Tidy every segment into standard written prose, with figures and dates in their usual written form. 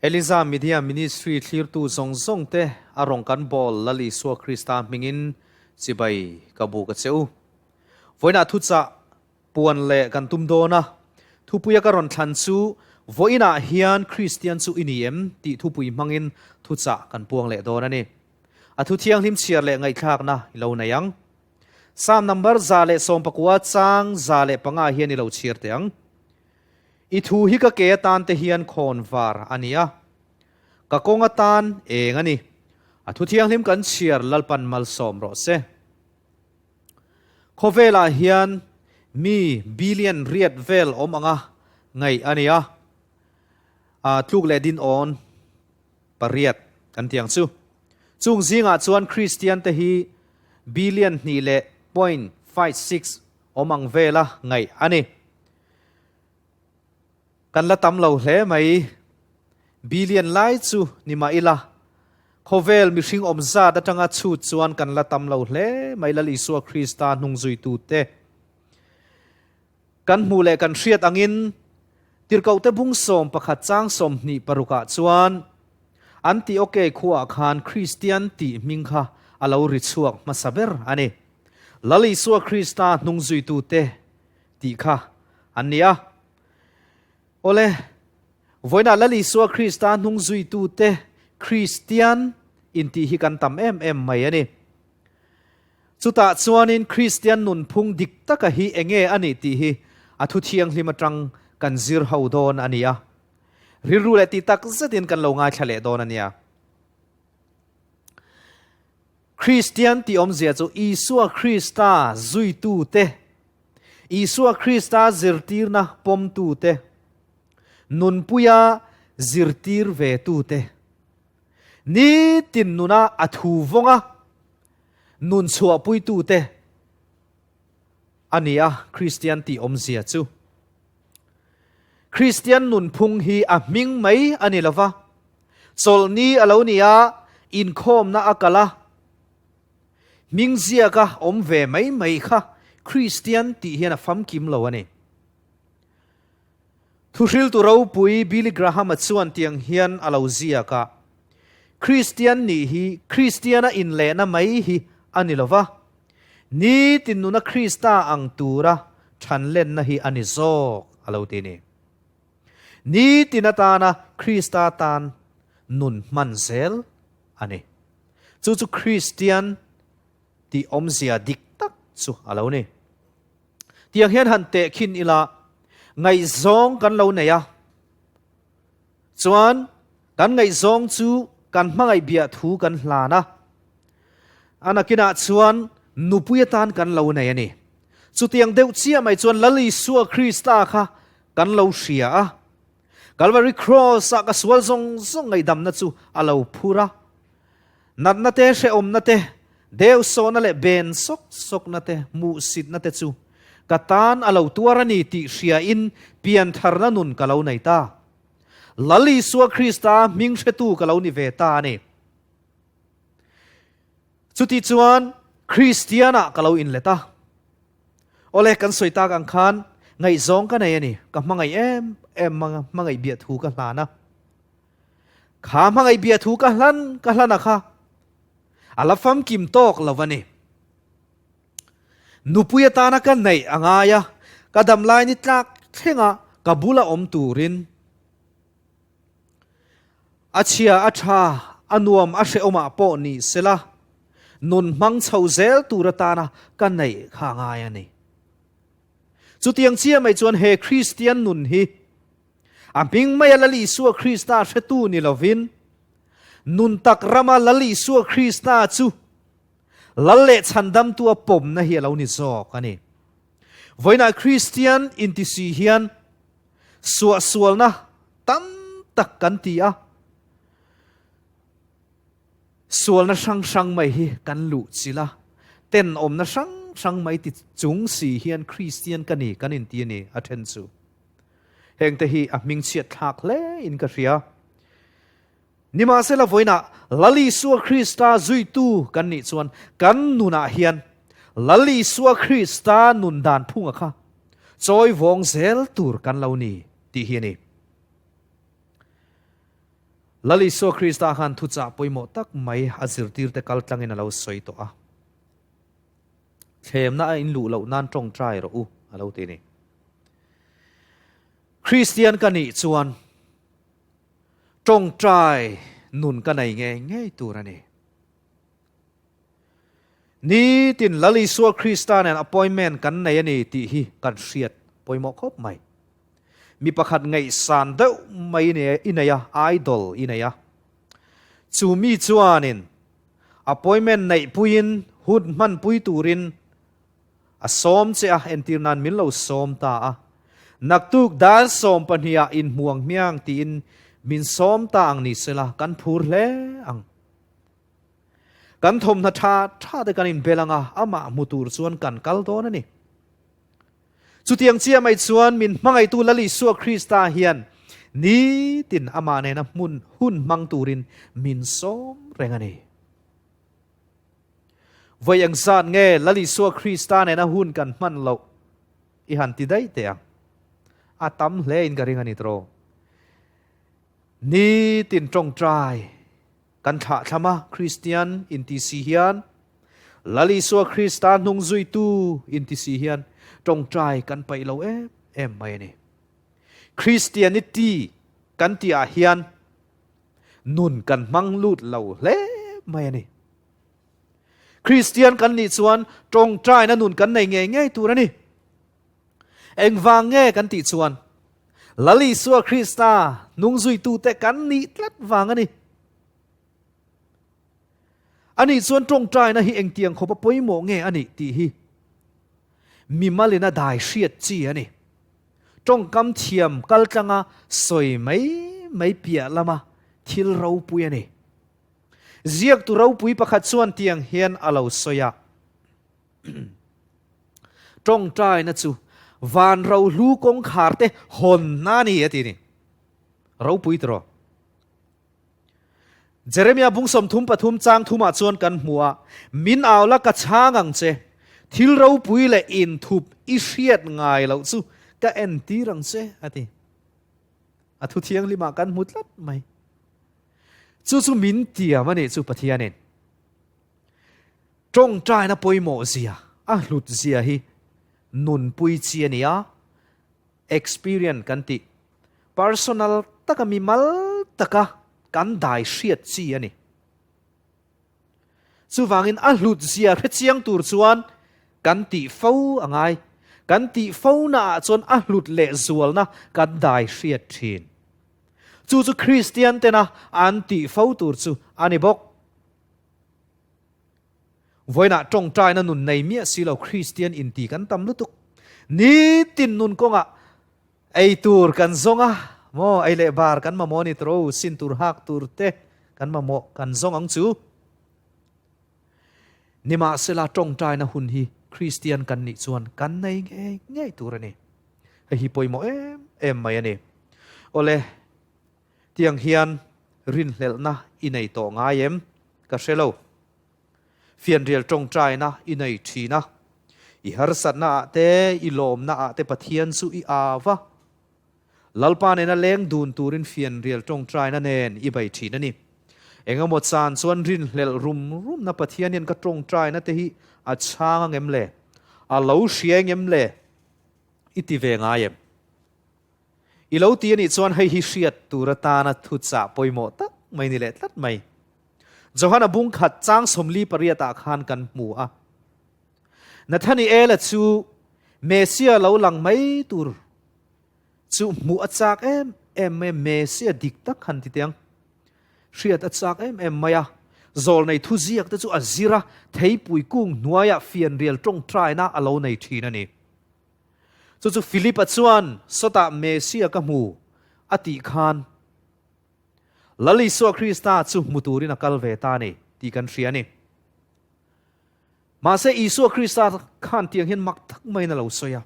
Eliza Media Ministry thlirtu zawng zawng te a rawn kan bawl Lal Isua Krista hmingin chibai ka buk a che u. Vawiinah thuchah puan leh kan tum dawn a, thupuia ka rawn thlan chu vawiinah hian Kristian chu i ni em tih thupui hmangin thuchah kan puang leh dawn a ni. A thu thianghlim chhiar leh ngaihthlakna i lo nei ang. Psalm number 119 chang 105 hian i lo chhiar teh ang. I thu hi ka ke atan te hian khawn var a ni a, ka kawng atan eng a ni. A thu thianghlim kan chhiar Lalpan malsawm rawh se. Khawvelah hian mi billion riat vel awm anga ngaih a ni a, tluk leh din awn pariat kan ti ang chu. Chung zingah chuan Kristian te hi billion hnih leh point 56 awm ang vela ngaih a ni. Kan la tam lo hle mai. Billion lai chu ni mah ila, khawvel mihring awm zat atanga chhut chuan kan la tam lo hle mai Lal Isua Krista hnungzuitute. Kan hmuh leh kan hriat angin Tirhkohte bung 11 chang 26 ah chuan Antioke khuaah khan Kristian tih hming kha a lo ri chhuak hmasa ber a ni. Lal Isua Krista hnungzuitute tih kha an ni a. Awle, vawiinah Lal Isua Krista hnungzuitute Kristian intih hi kan tam em em mai a ni. Chutah chuanin Kristian nunphung dik taka hi enge a nih tih hi a thu thianghlim atang kan zir ho dawn a ni a. Rilru leh tih tak zetin kan lo ngaithla leh dawn a nia. Kristian tih awmzia chu Isua Krista zuitute, Isua Krista zirtirna pawmtute, nunpuia zirtir vetute, nitin nuna a thu vawnga nun chhuahpuitute a ni a, Kristian tih awmzia chu. Kristian nunphung hi a hming mai a ni lova, chawlhni a lo ni a, inkhawmna a kal a, hming ziaka awm ve mai mai kha Kristian tih hian a famkim lo a ni. Thuhriltu ropui Billy Graham-a chuan tiang hian a lo ziak a, Kristian nih hi Kristiana inlehna mai hi a ni lova, nitin nuna Krista ang tura thanlenna hi a ni zawk a lo ti ni. Nitin atana Krista tan nun hman zel a ni. Chu chu Kristian tih awmzia dik tak chu a lo ni. Tiang hian han tehkhin ila, ngaihzawng kan lo nei a, chuan kan ngaihzawng chu kan hmangaih biah thu kan hlan a, a nakinah chuan nupui atan kan lo nei a ni. Chutiang deuh chiah mai chuan Lal Isua Krista kha kan lo hria a, Calvary Cross-ah ka sual zawng zawng ngaihdamna chu a lo phur a. Natna te, hrehawmna te, deusawhna leh ben sawk sawkna te, hmuhsitna te chu ka tan a lo tuar a ni tih hriain piantharna nun ka lo nei ta. Lal Isua Krista hming hretu ka lo ni ve ta a ni. Chuti chuan Kristianah ka lo inlet a. Awle, kan sawi tak ang khan ngaihzawng ka nei a ni. Ka hmangaih em em hmangaih biah thu ka hlan a. Kha hmangaih biah thu ka hlan ka hlan a kha a la famkim tawk lo a ni. Nupui atana ka neih a ngai a, ka damlai ni tlak thlenga ka bula awm turin a chhia a tha a nuam a hrehawmah pawh ni sela nun hmang chho zel tur atana ka neih kha a ngai a ni. Chutiang chiah mai chuan he Kristian nun hi A hming maia Lal Isua Krista hretu ni lovin, nun tak rama Lal Isua Krista chu Lal leh Chhandamtu a pawmna hi a lo ni zawk a ni. Vawiinah Kristian intisi hian suahsualna tam tak kan ti a, sualna hrang hrang mai hi kan luh chilh a, tenawmna hrang hrang mai ti chung si hian Kristian ka ni kan inti a ni a then chu. Hengte hi a hmingchhiat thlak hle in ka hria. Nimahsela vawiinah Lal Isua Krista zuitu kan nih chuan kan nunah hian Lal Isua Krista nun dan phunga kha chawi vawng zel tur kan lo ni tih hi a ni. Lal Isua Krista khan thuchah pawimawh tak mai a zirtirte kal tlangin a lo sawi tawh a. Thlemna a inluh loh nan tawngtai rawh u, a lo ti a ni. Kristian ka nih chuan tawngtai nun ka nei ngei ngei tur a ni. Nitin Lal Isua Krista nen appointment kan nei a ni tih hi kan hriat pawimawh khawp mai. Mi pakhat ngaihsan deuh mai i nei a, idol i nei a. Chu mi chuanin appointment neihpuiin hun hmanpui turin a sawm che a, entir nan min lo sawm ta a. Naktuk dar sawmpahniha inhmuang hmiang tiin min sawm ta ang ni sela kan phur hle ang. Kan thawmhna tha tha te kan inbel ang a, amah hmu tur chuan kan kal dawn a ni. Chutiang chiah mai chuan min hmangaihtu Lal Isua Krista hian nitin amah nena hmun hun hmang turin min sawm reng a ni. Vawi engzat nge Lal Isua Krista nena hun kan hman loh i han ti daih teh ang. A tam hle in ka ring a ni tawh. Nitin tawngtai Kan thlahthlama Kristian inti si hian, Lal Isua Krista hnung zuitu inti si hian tawngtai kan paih lo em em mai a ni. Christianity kan tih ah hian nun kan hmang lut lo hle mai a ni. Kristian kan nih chuan tawngtaina nun kan nei ngei ngei tur a ni. Engvang nge kan tih chuan Lal Isua Krista hnungzuitute kan nih tlat vang a ni. Ani chuan tawngtaina hi engtiang khawpa pawimawh nge a nih tih hi mimalin a dai hriat chi a ni. Tawngkam thiam kaltlanga sawi mai mai piah lama thil ropui a ni. Ziaktu ropui pakhat chuan tiang hian a lo sawi a. Tawngtaina chu van rohlu kawngkhar te hawnna a ni a ti ni. Ropui tiraw. Jeremia bung 33 chang thumah chuan kan hmu a, Min au la ka chhang ang che, thil ropui leh inthup i hriat ngai loh chu ka entir ang che a ti. A thu thianghlimah kan hmu tlat mai. Chu chu min tiam a nih chu Pathianin. Tawngtaina pawimawh zia, a hlut zia hi nunpui chi a ni a, experience kan tih, personal taka mimal taka kan dai hriat chi a ni. Chuvangin a hlut zia hrechiang tur chuan kan tih fo a ngai. Kan tih fo naah chuan a hlut leh zualna kan dai hriat thin. Chu chu Kristian tena an tih fo tur chu a ni bawk. Vawiinah tawngtaina nun nei miah si lo Kristian inti kan tam lutuk. Nitin nun kawngah ei tur kan zawng a, maw ei leh bar kan mamawh a ni tawh, sin tur hak tur te kan mamawh kan zawng ang chu. Nimahsela tawngtaina hun hi Kristian kan nih chuan kan nei ngei ngei tur a ni. Hei hi pawimawh em em mai a ni. Awle. Tiang hian rinhlelhna i nei tawh ngai em? Ka hre lo. Fianrial tawngtaina i nei thin a. I harsatna ah te, i lawmna ah te Pathian chu i au a. Lalpa nena leng dun turin fianrial tawngtaina nen i bei thin a ni. Engemaw chan chuan rinhlelh rum rumna Pathian hian ka tawngtaina te hi a chhang angem le? A lo hria engem le? I ti ve ngai em? I lo ti a nih chuan hei hi hriat tur atana thuchah pawimawh tak mai ni leh tlat mai. Johana bung khat chang 48 ah khan kan hmu a. Nathaniela chu Messia lo lang mai tur chu hmuh a chak em em mai a, Messia dik tak han ti teh ang. Hriat a chak em em mai a. Zawlnei thuziak te chu a zir a, theipui kung hnuaiah fianrial tawngtaina a lo nei thin a ni. Chu chu Philip-a chuan sawtah Messia ka hmu a tih khan Lal Isua Krista chu hmu turin a kal ve ta a ni tih kan hria a ni. Mahse Isua Krista khan tiang hian mak tak maiin a lo sawi a,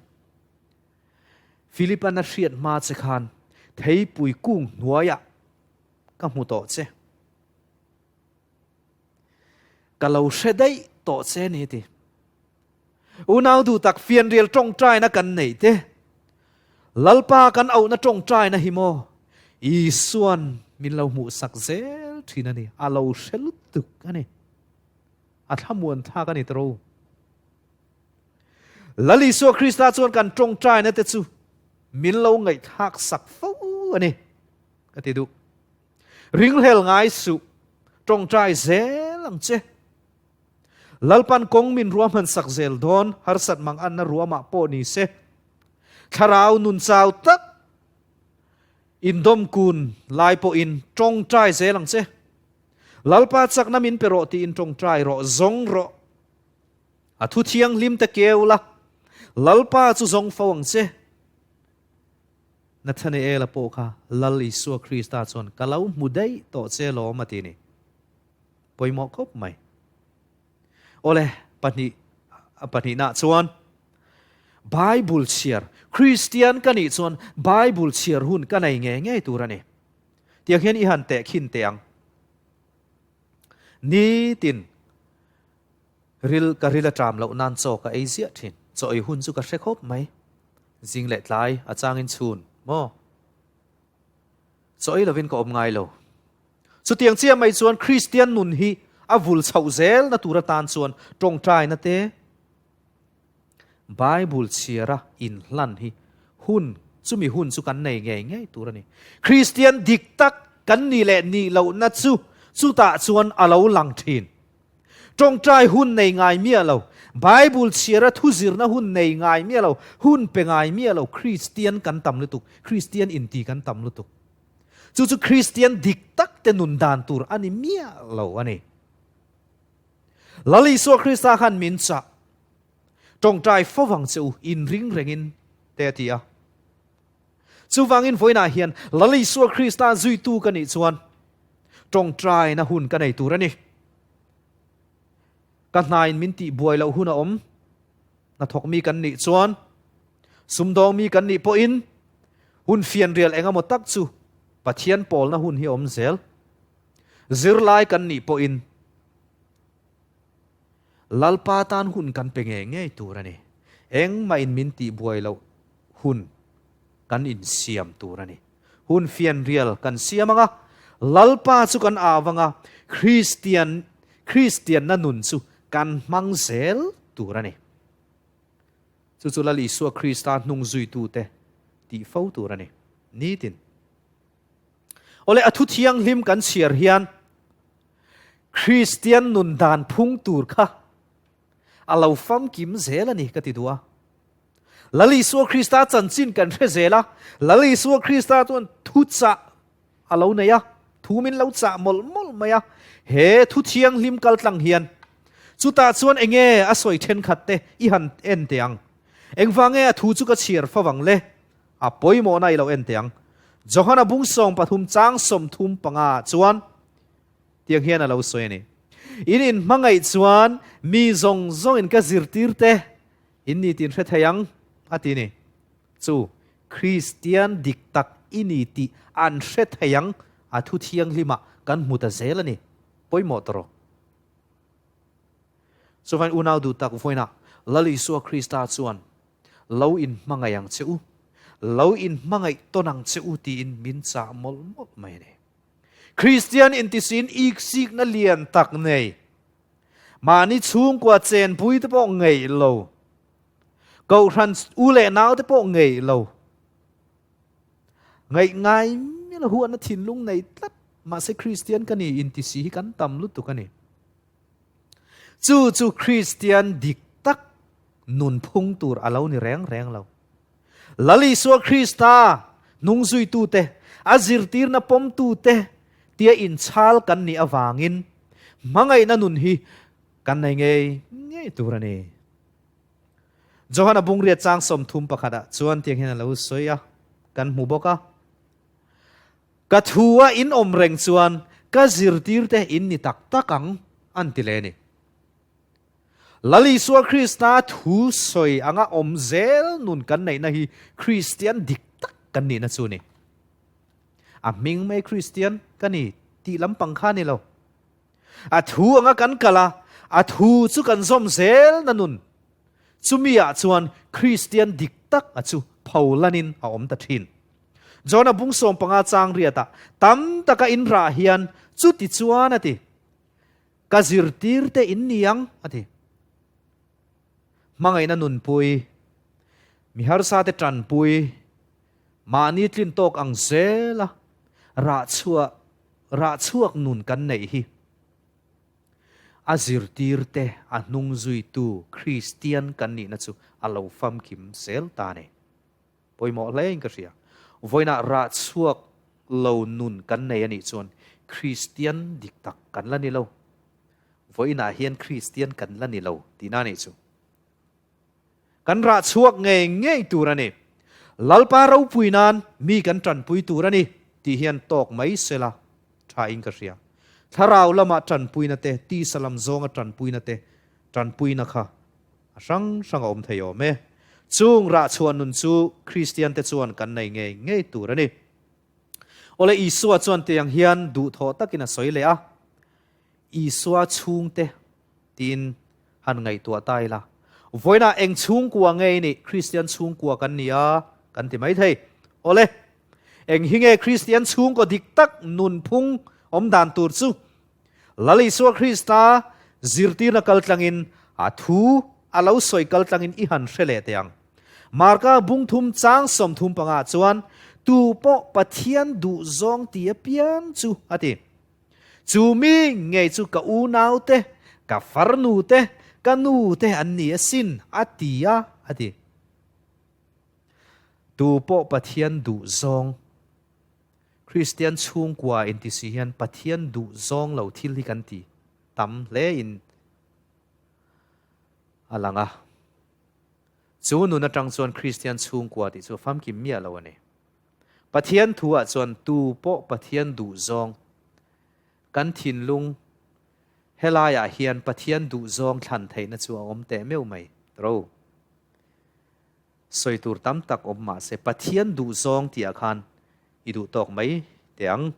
Philip-a'n a hriat hma che khan theipui kung hnuaiah ka hmu tawh che. Ka lo hre daih tawh che a ni a ti. Unau duh tak fianrial tawngtaina kan neih te, Lalpa kan auhna tawngtaina hi maw Isuan min lo hmuh sak zel thin a ni. A lo hre lutuk a ni. A thlamuan thlak a ni tawh. Lal Isua Krista chuan kan tawngtaina te chu min lo ngaihthlak sak fo a ni. Ka ti duh. Ringhlel ngai suh, tawngtai zel ang che. Lalpan kawng min ruahman sak zel dawn, harsat mang anna ruamah pawh ni se. Thlarau nun chau tak indawm kun lai pawhin tawngtai zel ang che. Lalpa chakna min pe rawh tiin tawngtai rawh, zawng rawh. A thu thianghlim te keu la, Lalpa chu zawng fo ang che. Nathanaela pawh kha Lal Isua Krista chuan ka lo hmu daih tawh che lawm a ti ni. Pawimawh khawp mai. Awle, pahnih pahnihna chuan Bible chhiar, Kristian ka nih chuan Bible chhiar hun ka nei ngei ngei tur a ni. Tiang hian i han tehkhin teh ang. Nitin Ril, ka ril a ṭam loh nan chaw ka ei ziah ṭhin. Chaw ei hun chu ka hre khawp mai. Zing leh tlai a changin chhun maw? Chaw ei lovin ka awm ngai lo. Chutiang chiah mai chuan Kristian nun hi a vul chhoh zel na tur atan chuan ṭawngṭaina te, Bible chhiara inhlan hi hun, chumi hun chu kan nei ngei ngei tur a ni. Kristian dik tak kan nih leh nih lohna chu chutah chuan a lo lang ṭhin. Ṭawngṭai hun nei ngai miah lo, Bible chhiara thu zirna hun nei ngai miah lo, hun pe ngai miah lo Kristian kan tam lutuk, Kristian inti kan tam lutuk. Chu chu Kristian dik tak te nun dan tur a ni miah lo a ni. Lal Isua Krista khan min chah, Ṭawngṭai fo vang che u, inring rengin, te a ti a. Chuvangin vawiinah hian Lal Isua Krista zuitu ka nih chuan ṭawngṭaina hun ka nei tur a ni. Ka hnain min tih buai loh hun a awm. Hnathawk mi kan nih chuan sumdawng mi kan nih pawhin hun fianrial eng emaw tak chu Pathian pawlna hun hi a awm zel. Zirlai kan nih pawhin Lalpa tan hun kan pe ngei ngei tur a ni. Engmahin min tih buai loh hun kan insiam tur a ni. Hun fianrial kan siam ang a, Lalpa chu kan au ang a, Kristian, Kristianna nun chu kan hmang zel tur a ni. Chu chu Lal Isua Krista hnung zuitute tih fo tur a ni, nitin. Awle, a thu thianghlim kan chhiar hian Kristian nun dan phung tur kha a lo famkim zel a ni ka ti duh a. Lal Isua Krista chanchin kan hre zel a, Lal Isua Krista chuan thu chah a lo nei a, thu min lo chah mawlh mawlh mai a, he thu thianghlim kal tlang hian chutah chuan enge a sawi thenkhat te i han en teh ang. Engvang nge a thu chu ka chhiar fo ang le? A pawimawhna i lo en teh ang. Johana bung 13 chang 35 chuan Tiang hian a lo sawi a ni. In inhmangaih chuan mi zawng zawngin ka zirtir te in ni tin hre thei ang, a ti ni. Chu Kristian dik tak i ni tih an hre thei ang, a thu thianghlimah kan hmu ta zel a ni. Pawimawh tawh rawh. Chuvain unau duh tak vawiinah Lal Isua Krista chuan lo inhmangaih ang che u, lo inhmangaih tawn ang che u tiin min chah mawlh mawlh mai a ni. Kristian intisiin iksikna lian tak nei, mahni chhungkua chenpui te pawh ngeih lo, kohhran u leh nau te pawh ngeih lo, ngaih ngai mial huatna thinlung nei tlat, mahse Kristian ka ni intisi hi kan tam lutuk a ni. Chu chu Kristian dik tak nunphung tur a lo ni reng reng lo. Lal Isua Krista hnungzuitute, a zirtirna pawmtute tia inchhal kan nih avangin hmangaihna nun hi kan nei ngei ngei tur a ni. Johana bungriat chang 31 ah chuan tiang hian a lo sawi a, kan hmu bawk a. Ka thu a in awm reng chuan ka zirtirte in ni tak tak ang, an ti leh a ni. Lal Isua Krista thu sawi anga awm zel nun kan neihna hi Kristian dik tak kan nihna chu a ni. A hming mai Kristian ka ni tih lampang kha a ni lo. A thu anga kan kal a, a thu chu kan zawm zel na nun. Chumi ah chuan Kristian dik tak a chu pholanin a awm ta thin. Jona bung 15 chang riatah tam taka in rah hian chuti chuan a ti. Ka zirtir te in ni ang a ti. Hmangaihna nunpui, mi harsa te tanpui, mahni tlin tawk ang zela rah chhuah rah chhuak nun kan neih hi a zirtir te a hnung zuitu Kristian kan nihna chu a lo famkim zel ta a ni. Pawimawh hle in ka hria. Vawiinah rah chhuak lo nun kan nei a nih chuan Kristian dik tak kan la ni lo. Vawiinah hian Kristian kan la ni lo tihna a nih chu. Kan rah chhuak ngei ngei tur a ni. Lalpa ropui nan mi kan tanpui tur a ni tih hian tawk mai sela tha in ka hria. Thlarau lama tanpuina te, tisa lam zawnga tanpuina te, tanpuina kha A hrang hrang a awm thei awm e. Chung rahchhuah nun chu Kristian te chuan kan nei ngei ngei tur a ni. Awle Isua chuan tiang hian duhthawh takin a sawi leh a, Isua chhungte tiin han ngaihtuah ta ila. Vawiinah eng chhungkua nge i nih? Kristian chhungkua kan ni a kan ti mai thei. Awle, eng hi nge Kristian chhungkaw dik tak nunphung awm dan tur chu? Lal Isua Krista zirtirna kaltlangin a thu a lo sawi kaltlangin i han hre leh teh ang. Marka bungthum chang 35 chuan, Tu pawh Pathian duh zawng ti apiang chu a ti. Chu mi ngei chu ka unaute, ka farnute, ka nute an ni asin a ti a, a ti. Tu pawh Pathian duh zawng. Kristian chhungkua inti si hian Pathian duh zawng lo thil hi kan ti tam hle in a lang a. Chu nun atang chuan Kristian chhungkua tih chu famkim miah lo a ni. Pathian thu ah chuan tu pawh Pathian duh zawng kan thinlung helai ah hian Pathian duh zawng thlan theihna chu a awm teh meuh mai. Ro. Sawi tur tam tak awm mah se Pathian duh zawng tihah khan i duh tawk mai teh ang.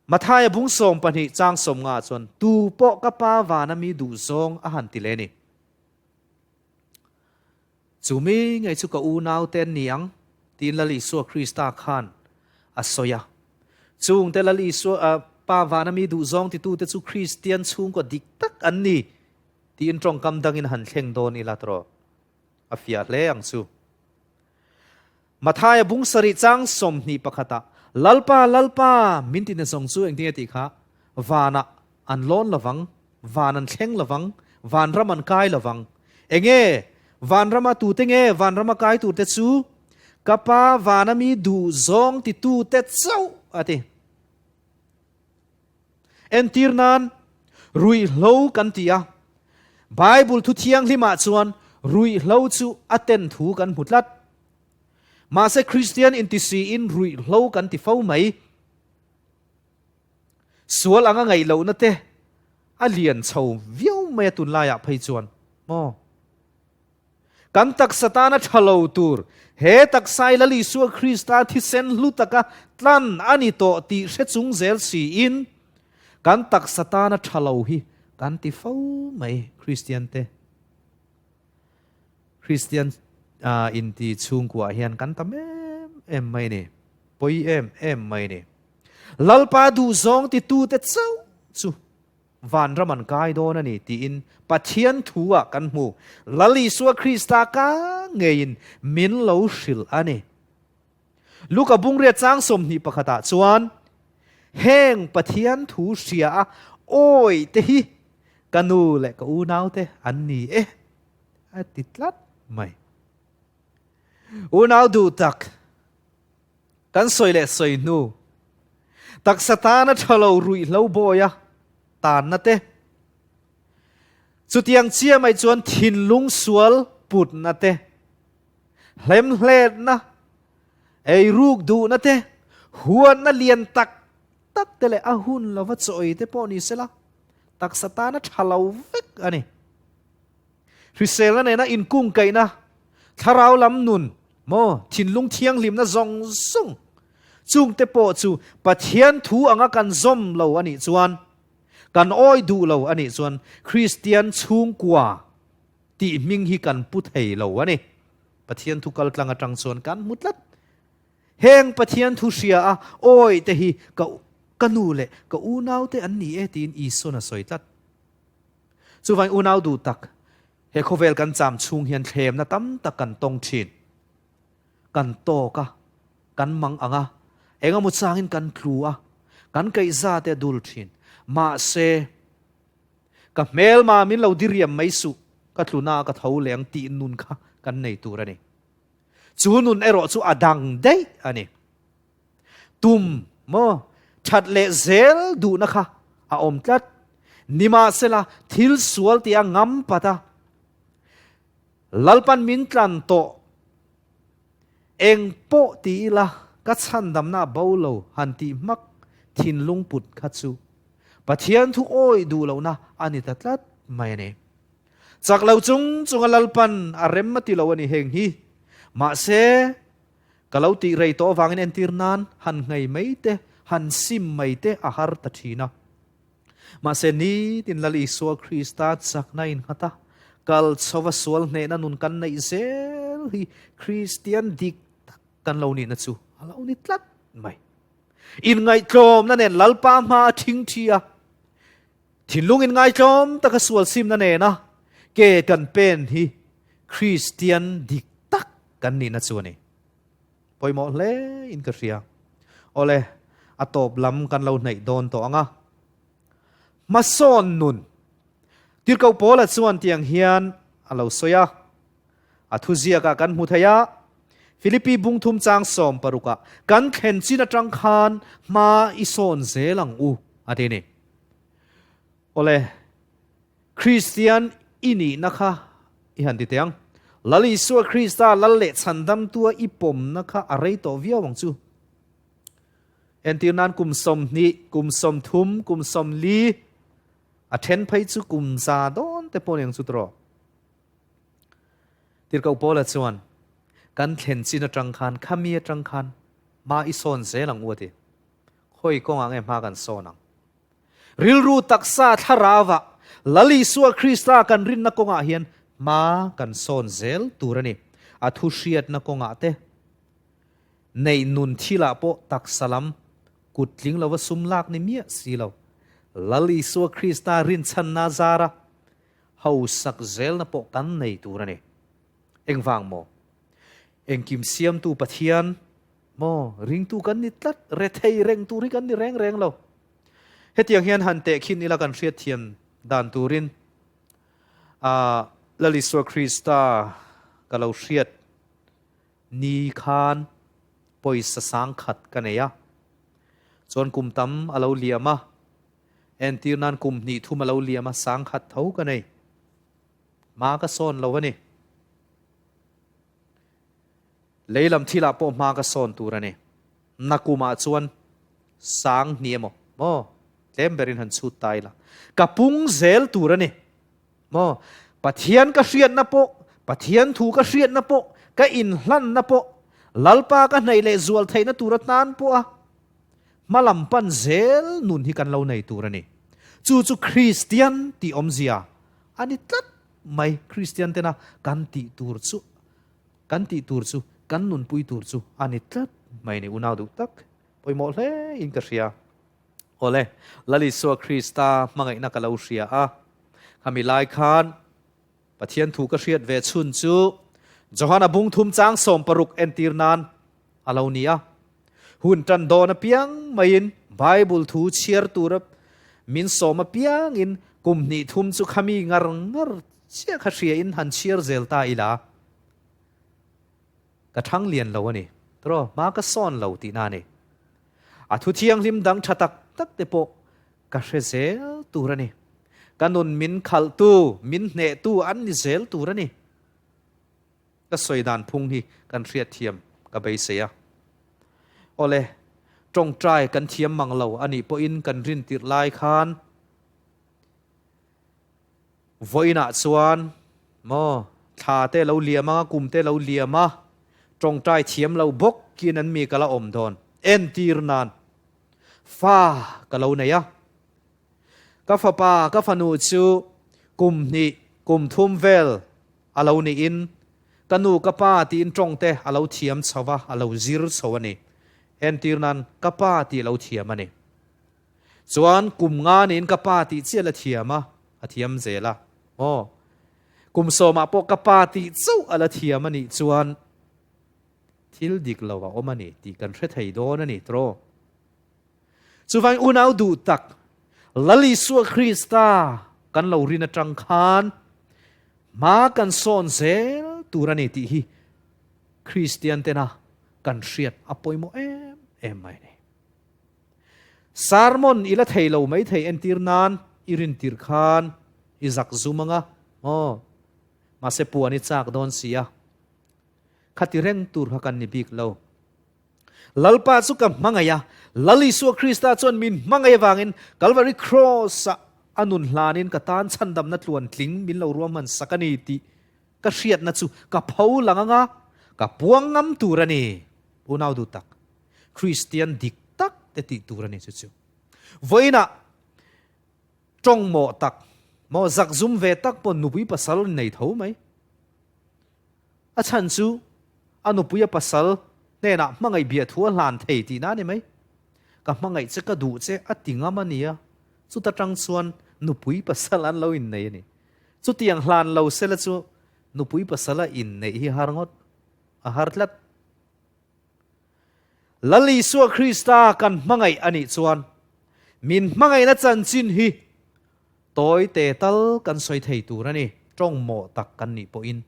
Mathaia bung 12 chang 50 chuan tu pawh ka pa vana mi duh zawng a han ti leh ni. Chu mi ngei chu ka unau te an ni ang tiin Lal Isua Krista khan a sawi a. Chungte Lal Isua pa vana mi duh zawng titute chu Kristian chhungkaw dik tak an ni tiin tawngkam dangin han thleng dawn ila tawh. A fiah hle ang chu. Mathaia bung sarih chang 21 ah, Lalpa, Lalpa, min ti na zawng chu engtin nge tih kha? Vanah an lawn lovang, van an thleng lovang, vanram an kai lovang. Enge? Vanrama tute nge vanrama kai turte chu? Ka Pa vana mi duh zawng titute chauh, a ti. Entir nan, ruihhlo kan ti a. Bible thu thianghlimah chuan ruihhlo chu a ten thu kan hmu tlat. Mahse Kristian intisiin ruihhlo kan ti fo mai. Sual anga ngaih lohna te a lian chho viau mai a tunlaiah phei chuan maw? Kan taksa tana tha lo tur, he taksa i Lal Isua Krista thisen hlu taka tlan a ni tawh tih hre chung zel siin, kan taksa tana tha lo hi kan ti fo mai Kristian te. Kristian inti chhungkuah hian kan tam em em mai ni, pawi em em mai ni. Lalpa duhzawng titute chauh chu Vanram an kai dawn a ni tiin Pathian thu ah kan hmu. Lal Isua Krista ka ngeiin min lo hrilh a ni. Luka bungria chang 21 ah chuan heng Pathian thu hria a awi te hi ka nu leh ka unau te an ni e a ti tlat mai. Unau duh tak Kan sawi leh sawi hnu, taksa tana tha lo ruihhlo bawia tanna te, chutiang chiah mai chuan thinlung sual putna te, hlemhletna, eiruk duhna te, huatna lian tak tak te leh a hun lova chawi te pawh ni sela, taksa tana tha lo vek a ni. Hriselna nena inkungkaihna, thlarau lam nun, maw, thinlung thianghlimna zawng zawng, chungte pawh chu Pathian thu anga kan zawm lo a nih chuan, kan awi duh lo a nih chuan Kristian chhungkua tih hming hi kan pu thei lo a ni. Pathian thu kaltlang atang chuan kan hmu tlat. Heng Pathian thu hria a awi te hi ka ka nu leh ka unau te an ni e tiin Isuan a sawi tlat. Chuvangin unau duh tak, he khawvel kan cham chhung hian thlemna tam tak kan tawng thin. Kan tawk a, kan mang ang a, engemaw changin kan tlu a, kan kaihza te a dul thin. Mahse, ka hmelma min lo diriam mai suh, ka tluna ka tho leh ang tih nun kha kan nei tur a ni. Chu nun erawh chu a dang daih a ni. Tum maw that leh zel duhna kha a awm tlat. Nimahsela thil sual tia ngam pat a, Lalpan min tlan tawh eng pawh ti ila ka chhandamna a bo lo han tih hmak thinlung put kha chu Pathian thu awih duh lohna a ni ta tlat mai a ni. Chak lo chung chunga Lalpan a rem a ti lo a ni heng hi. Mahse, ka lo tih rei tawh avangin entir nan han nghei mai te, han sim mai te a har ta thin a. Mahse, nitin Lal Isua Krista chakna innghat a, kal chhova sual hnehna nun kan neih zel hi Kristian dik tak kan lo nihna chu a lo ni tlat mai. Inngaihtlawmna nen Lalpa hma a thingthi a, Thinlung in ngaitlawm taka sual simna nena ke kan pen hi Kristian dik tak kan nihna chu a ni. Pawimawh hle in ka hria. Awle, a tawp lam kan lo hnaih dawn tawh ang a. Hmasawn nun. Tirhkoh Paula chuan tiang hian a lo sawi a. A thuziakah kan hmu thei a, Philippi bungthum chang 16ah, Kan thlen chin atang khan hma i sawn zel ang u, a ti a ni. Awle, Kristian i nihna kha i han ti teh ang. Lal Isua Krista Lal leh Chhandamtua i pawmna kha a rei tawh viau ang chu. Entir nan kum 20, kum 30, kum 40, a then phei chu kum za dawn te pawh ni ang chu tawh. Tirhkoh Paula chuan, Kan thlen chin atang khan, khami atang khan hma i sawn zel ang u a ti. Khawi kawngah nge hma kan sawn ang? Rilru taksa thlarauah Lal Isua Krista kan rinna kawngah hian hma kan sawn zel tur a ni. A thu hriatna kawngah te, neih nun thilah pawh taksa lam kut tling lova sum lak ni miah si lo. Lal Isua Krista rinchhanna zara Hausak zelna pawh kan nei tur a ni. Engvang maw? Engkim siamtu Pathian maw? Ringtu kan ni tlat, rethei reng tur hi kan ni reng reng lo. Hetiang hian han tehkhin ila kan hriatthiam dan turin ah Lal Isua Krista ka lo hriat ni khan pawisa sangkhat ka nei a, chuan kum tam a lo liam a, Entir nan kum hnih thum a lo liam a, sangkhat tho ka nei. Hma ka sawn lo a ni. Lei lam thilah pawh hma ka sawn tur a ni. Nakumah chuan sang hnih emaw, maw, tlem berin han chhut ta ila. Ka pung zel tur a ni. Maw, Pathian ka hriatna pawh, Pathian thu ka hriatna pawh, ka inhlanna pawh, Lalpa ka hnaih leh zual theihna tur atan pawh a, Hmalam pan zel nun hi kan lo nei tur a ni. Chu chu Kristian tih awmzia a ni tlat mai. Kristian tena kan tih tur chu, kan tih tur chu, kan nunpui tur chu a ni tlat mai ni. Unau duh tak, pawimawh hle in ka hria. Awle, Lal Isua Krista hmangaihna ka lo hria a, khami lai khan Pathian thu ka hriat ve chhun chu Johana bung thum chang 16 entir nan a lo ni a. Hun tan dawn apiang maiin Bible thu chhiar tura min sawm apiangin kum hnih thum chu khami ngar ngar chiah kha hria in han chhiar zel ta ila ka thang lian lo a ni. Tawh hma ka sawn lo tihna a ni. A thu thianghlim dang tha tak tak te pawh ka hre zel tur a ni. Ka nun min khalhtu, min hnehtu an ni zel tur a ni. Ka sawi dan phung hi kan hriatthiam ka beisei a. Awle, tawngtai kan thiam mang lo a nih pawhin kan rin tirh lai khan vawiinah chuan maw thla te lo liam anga kum te lo liam a, tawngtai thiam lo bawkin an mi ka la awm dawn. Entir nan fa ka lo nei a. Ka fapa ka fanu chu kum hnih kum thum vel a lo niin ka nu ka pa tiin tawng te a lo thiam chho va, a lo zir chho a ni. Entir nan ka pa tih lo thiam a ni. Chuan kum nga niin ka pa tih chiah la thiam a, a thiam zel a. Aw. Kum sawmah pawh ka pa tih chauh a la thiam a nih chuan thil dik lo a awm a ni tih kan hre thei dawn a ni tawh. Chuvangin unau duh tak Lal Isua Krista kan lo rin atang khan hma kan sawn zel tur a ni tih hi Kristian tena kan hriat a pawimawh em em mai a ni. Sermon i la thei lo mai thei entir nan i rin tir khan i zak zum anga aw mahse puan i chak dawn si a khati reng tur kha kan ni bik lo. Lalpa chu ka hmangaih a, Lal Isua Krista chuan min hmangaih avangin Kalvari Cross-ah a nun hlanin ka tan chhandamna tluan tling min lo ruahman sak a ni tih ka hriatna chu ka pho lang anga ka puang ngam tur a ni. Unau duh tak, Kristian dik tak te tih tur a ni chu chu. Vawiinah tawngmawh tak, maw zakzum ve tak pawh nupui pasal nei tho mai. A chhan chu a nupuia pasal hnenah hmangaih biah thu a hlan thei tihna a ni mai. Ka hmangaih che ka duh che a ti ngam a nia, chuta tang chuan nupui pasal an lo innei a ni. Chutiang hlan lo sela chu nupui pasala inneih hi har ngawt, a har tlat. Lal Isua Krista kan hmangaih a nih chuan min hmangaihna chanchin hi Tawi te tal kan sawi thei tur a ni, tawng mawh tak kan nih pawhin.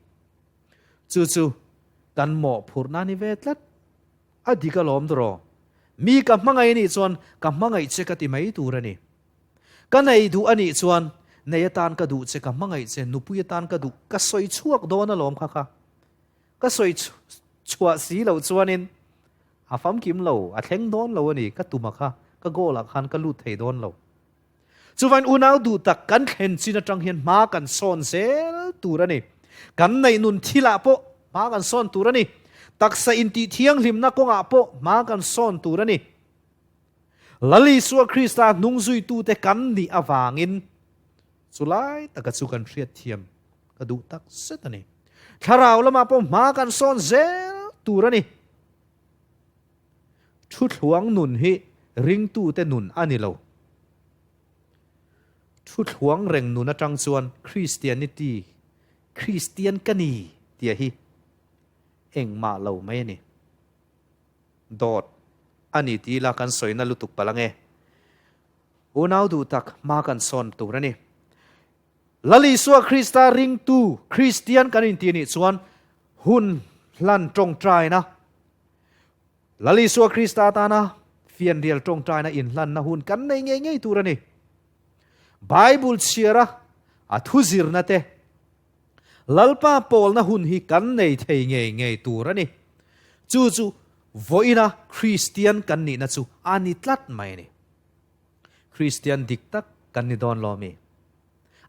Chu chu kan mawhphurhna a ni ve tlat. A dik alawm tawh. Mi ka hmangaih a nih chuan ka hmangaih che ka ti mai tur a ni. Ka nei duh a nih chuan nei atan ka duh che, ka hmangaih che, nupui atan ka duh, ka sawi chhuak dawn alawm kha kha. Ka sawi chhuah si loh chuanin a famkim lo, a thleng dawn lo a ni, ka tum a kha, ka goal ah khan ka lut thei dawn lo. Chuvain unau duh tak kan thlen chin atang hian hma kan sawn zel tur a ni. Kan neih nun thilah pawh hma kan sawn tur a ni. Taksa intih thianghlimna kawngah pawh hma kan sawn tur a ni. Lal Isua Krista hnungzuitute kan nih avangin chulai taka chu kan hriatthiam ka duh tak zet a ni. Thlarau lamah pawh hma kan sawn zel tur a ni. Thuthluang nun hi ringtute nun a ni lo. Thuthluang reng nun atang chuan Christianity, Kristian ka ni tia hi engmah lo mai a ni. Dawt a ni ti ila kan sawina lutuk palh ange. Unau duh tak hma kan sawn tur a ni. Lal Isua Krista ringtu Kristian kan inti nih chuan hun hlan tawngtaina, Lal Isua Krista atana fianrial tawngtaina inhlanna hun kan nei ngei ngei tur a ni. Bible chhiara a thu zirna te, Lalpa pawlna hun hi kan nei thei ngei ngei tur a ni. Chu chu vawiina Kristian kan nihna chu a ni tlat mai a ni. Kristian dik tak kan ni dawn lo mi?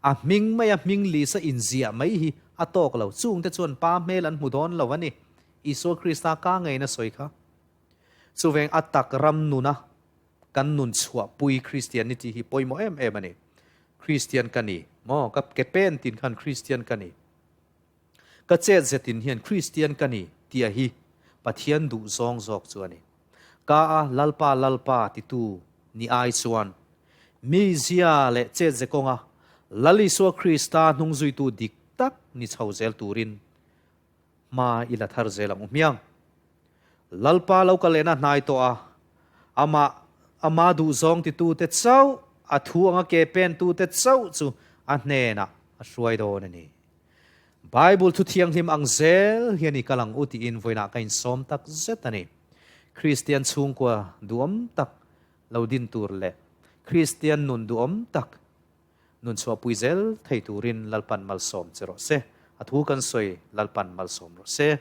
A hming maia hming lisa inziah mai hi a tawk lo. Chungte chuan Pa hmel an hmu dawn lo a ni. Isua Krista ka ngeina sawi kha. Chuveng a tak ram nuna kan nun chhuahpui Kristianity hi pawimawh em em a ni. Kristian ka ni maw? Ka ke pen tin khan Kristian ka ni. Ka chet zetin hian Kristian ka ni tia hi Pathian duh zawng zawk chu a ni. Ka a Lalpa Lalpa titu ni ai chuan mi zia leh chet ze kawnga Lal Isua Krista hnungzuitu dik tak ni chho zel turin hma i la thar zel ang u hmiang. Lalpa lo ka lehna hnai tawh a, amah ama duhzawng titute chauh, a thu anga ke pentute chauh chu a hnenah a hruai dawn a ni. Bible thu thianghlim ang zel hian i kal ang u tiin vawiinah ka insawm tak zet a ni. Kristian chhungkua duhawm tak lo din tur leh Kristian nun duhawm tak nun chhuahpui zel thei turin Lalpan malsawm che rawh se. A thu kan sawi Lalpan malsawm rawh se.